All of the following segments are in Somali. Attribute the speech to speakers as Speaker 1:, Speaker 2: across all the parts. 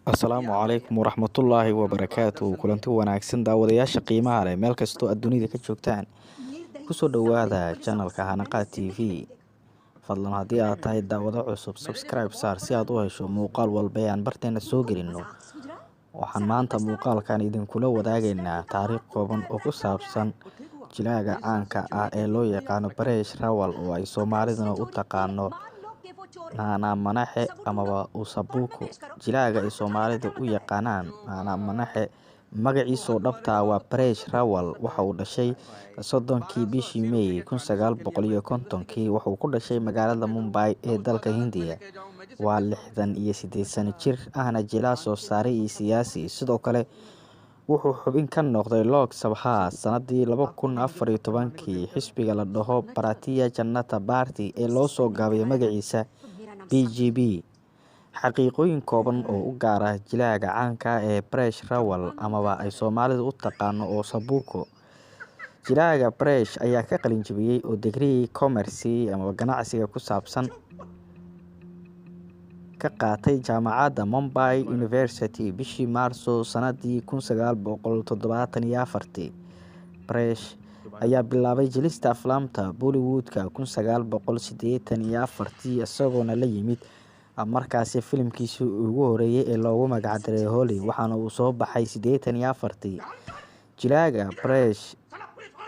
Speaker 1: Asalaamu calaykum waraxmatullaahi wabarakaatu. Kulanti wanaagsan daawadayaasha qiimaha leh, meel kastoo aad dunida ka joogtaan, kusoo dhowaada channelka Hanaqaad TV. Fadlan haddii aad tahay daawado cusub, subscribe saar si aad u hesho muuqaal walba ee aan barteena soo gelino. Waxaan maanta muuqaalkan idinkula wadaagaynaa taariikh kooban oo ku saabsan jilaaga caanka ah ee loo yaqaano Paresh Rawal, oo ay Soomaaliduna u taqaano Nana Manaxe amaba Usabuko. Jilaaga ay Soomaalidu u yaqaanaan Nana Manaxe magaciisoo dhabta ah waa Paresh Rawal. Waxa uu dhashay 30-kii bishii May 1950-kii. Wuxuu ku dhashay magaalada Mumbai ee dalka Hindiya. Waa 68 sano jir, ahna jilaa soo saaray iyo siyaasi. Sidoo kale wuxuu xubin ka noqday Lok Sabha sanadii 2014-kii, xisbiga la dhaho Bharatiya Janata Party ee loo soo gaabiyay magaciisa BJP. Xaqiiqooyin kooban oo u gaar ah jilaaga caanka ah ee Paresh Rawal amaba ay Soomaalidu u taqaano Osabuko. Jilaaga Paresh ayaa ka qalin jabiyey oo degree commerce amaba ganacsiga ku saabsan ka qaatay jaamacadda Mumbai University bishii Maarso sanadii 1974-tii. Paresh ayaa bilaabay jilista aflaamta Bollywood-ka 1984-tii, isagoona la yimid markaasi filimkiisii ugu horeeyay ee loogu magacdaray Holi, waxaana uu soo baxay 84-tii. Jilaaga Paresh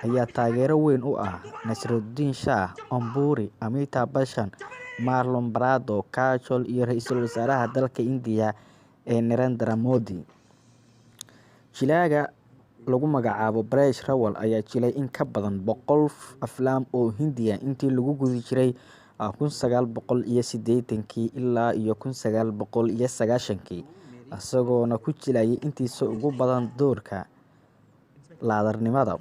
Speaker 1: ayaa taageero weyn u ah Naseeruddin Shah, Om Puri, Amitabh Bachchan, Marlon Brando, Kajol iyo ra-iisul wasaaraha dalka India ee Narendra Modi. Jilaaga lagu magacaabo Paresh Rawal ayaa jilay in ka badan 100 aflaam oo Hindiya intii lagu guda jiray 1980-kii ilaa iyo 1990-kii, isagoona ku jilayay intiisa ugu badan doorka laadarnimada.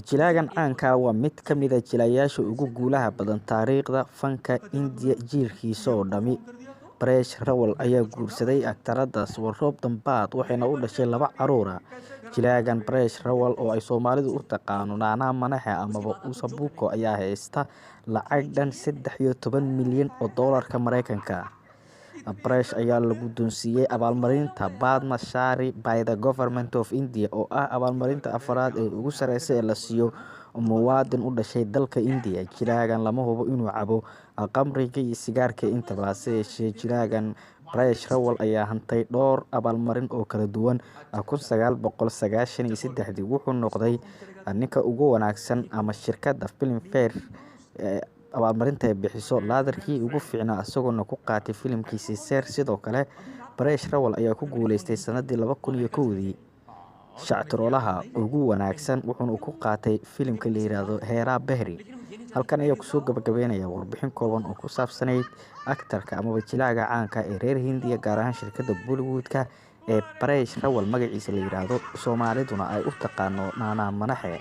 Speaker 1: Jilaagan caanka waa mid ka mid ah jilayaasha ugu guulaha badan taariikhda fanka India jiilkiisa oo dhami. Paresh Rawal ayaa guursaday aktarada Swaroop Dambaad, waxayna u dhashay laba caruur ah. Jilaagan Paresh Rawal oo ay Soomaalidu u taqaano Nana Manaxe amaba Usabuko ayaa haysta lacag dhan 13 milyan oo doolarka Mareykanka. Paresh ayaa la guddoonsiiyey abaalmarinta Padma Shri by the Government of India, oo ah abaalmarinta afraad ee ugu sareysa ee la siiyo muwaadin u dhashay dalka India. Jilaagan lama hubo inuu cabo khamriga iyo sigaarka intaba, hase yeeshee jilaagan Paresh Rawal ayaa hantay dhowr abaalmarin oo kala duwan. 1993-dii wuxuu noqday ninka ugu wanaagsan ama shirkadda Filmfare abaalmarinta ay bixiso laadarkii ugu fiicnaa, isagoona ku qaatay filimkiisii Ser. Sidoo kale Paresh Rawal ayaa ku guuleystay sanadii 2001-dii shactiroolaha ugu wanaagsan, wuxuuna ku qaatay filimka la yiraahdo Hera Pheri. Halkan ayaa kusoo gabagabeynaya warbixin kooban oo ku saabsanayd aktarka amaba jilaaga caanka ee reer Hindiya, gaar ahaan shirkadda Bollywood-ka ee Paresh Rawal magaciisa la yiraahdo, Soomaaliduna ay u taqaano Nana Manaxe.